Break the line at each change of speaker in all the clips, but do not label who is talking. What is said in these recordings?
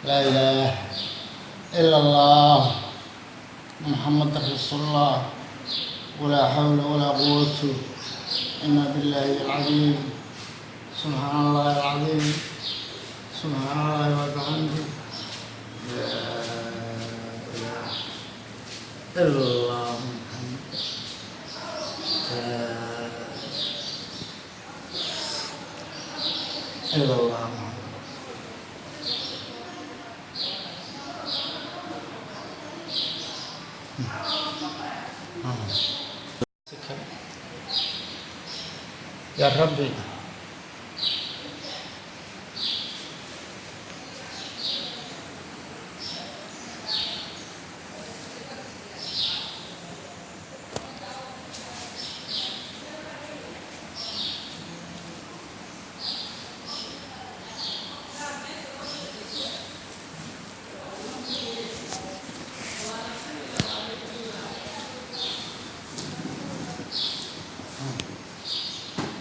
Laa ilaaha ila Allah, Muxamada rasuulullah. Walaa xawla walaa quwata ila billahi alcadiim. Subxaana Allahi alcadiim, subxaana Allahi wabixamdi. Laa ilaaha ila Allah, Muxamad ila Allah Muxamad. Yaa Rabbi.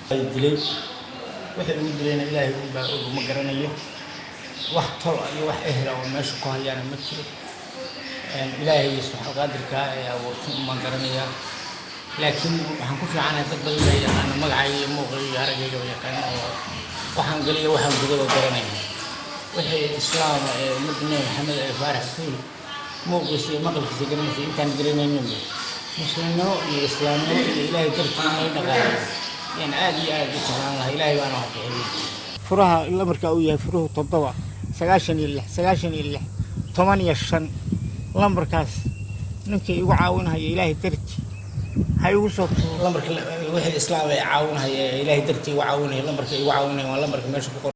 Dilay wixii ugu dilayna Ilaahay unbaa og, ma garanayo. Wax tol iyo wax ehela oo meesha ku hayaana ma jiro. Ilaahay subxaan qaadirkaa ee abuurtay unbaan garanayaa, laakiin waxaan ku fiicanahay dad badan baa yaqaana magacayga iyo muuqayga iyo araggayga yaqaana, oo waxaan geliyo waxaan gudaba garanaya. Wixii Islaama ee ummadda Nebi Maxamed ee Faarax Fuul muuqiisa iyo maqalkiisa garanaysa, intaan garanayninba muslimnimo iyo islaamnimo iyo Ilaahay dartii inay dhaqaalayo yaan aad iyo aad u jeclaan lahaa. Ilaahay baana wax bixiyey. Furaha lambarka uu yahay furuhu 7 96 96 15. Lambarkaas ninkii igu caawinhaya, Ilaahay dartii ha igu soo tuuro lambarka. Wixii Islaam ee caawinhaya ee Ilaahay dartii igu caawinaya, lambarka igu caawinaya waa lambarka meesha ku qoran.